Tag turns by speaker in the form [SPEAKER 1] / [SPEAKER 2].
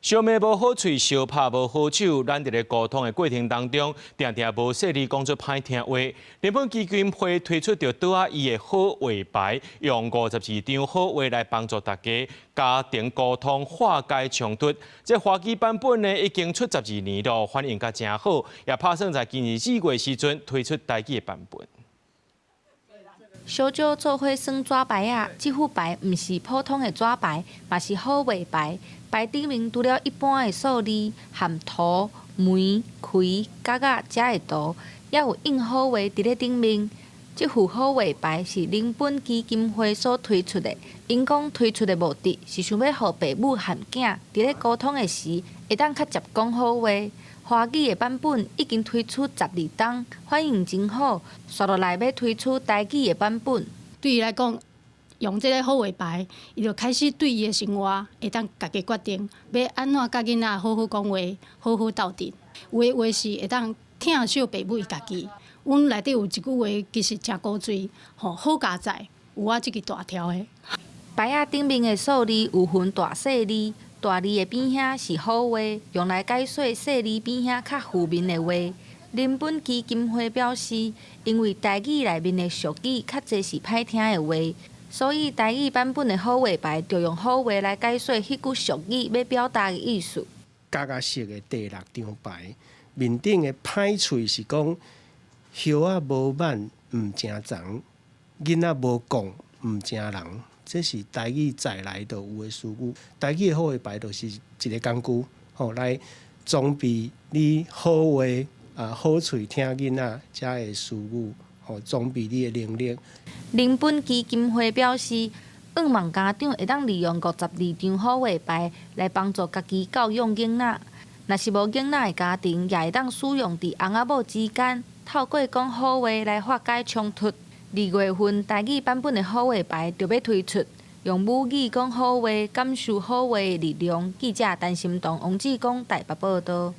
[SPEAKER 1] 相罵無好喙，相拍無好手。咱佇咧溝通的過程當中，定定無細膩講出歹聽話。人本基金會推出著桌仔伊的好話牌，用52張好話來幫助大家家庭溝通化解衝突。這華語版本呢已經出12年咯，反應閣誠好，也拍算在今年4月時陣推出台語的版本。
[SPEAKER 2] 小少做伙耍紙牌仔，這副牌毋是普通的紙牌，嘛是好話牌。牌頂面除了一般的數字，含塗、梅、開、角仔遮的圖，也有印好話佇咧頂面。這副好話牌是人本基金會所推出的。𪜶講推出的目的是想欲予爸母和囝佇咧溝通的時，會當較捷講好話。華語的版本已經推出12冬，反應真好。紲落來欲推出台語的版本。
[SPEAKER 3] 對伊來講，用這个好話牌，伊就開始對伊的生活會當家己決定，欲按怎佮囡仔好好講話，好好鬥陣。有的話是會當疼惜爸母伊家己。阮內底有一句話，其實誠古錐，吼，好佳哉，有我這支大條的。
[SPEAKER 2] 牌仔頂面的數字有分大細字，大字的邊遐是好話，用來解說細字邊遐較負面的話。人本基金會表示，因為台語內面的俗語較濟是歹聽的話，所以台語版本的好話牌就用好話來解說彼句俗語欲表達的意思。
[SPEAKER 4] 角仔色的第六張牌，面頂的歹喙是講葉仔無挽毋成叢，囡仔無顧毋成人。這是台語在來就有的俗語。台語的好話牌就是一个工具，吼，來裝備你好話啊，好喙疼囡仔遮的俗語，吼，裝備你的能力。
[SPEAKER 2] 人本基金會表示，向望家長會當利用52張好話牌來幫助家己教養囡仔。若是無囡仔的家庭，也會當使用佇翁仔某之間，透過講好話來化解衝突。2月份台語版本的好話牌就欲推出，用母語講好話，感受好話的力量。記者陳心彤、王志剛台北報導。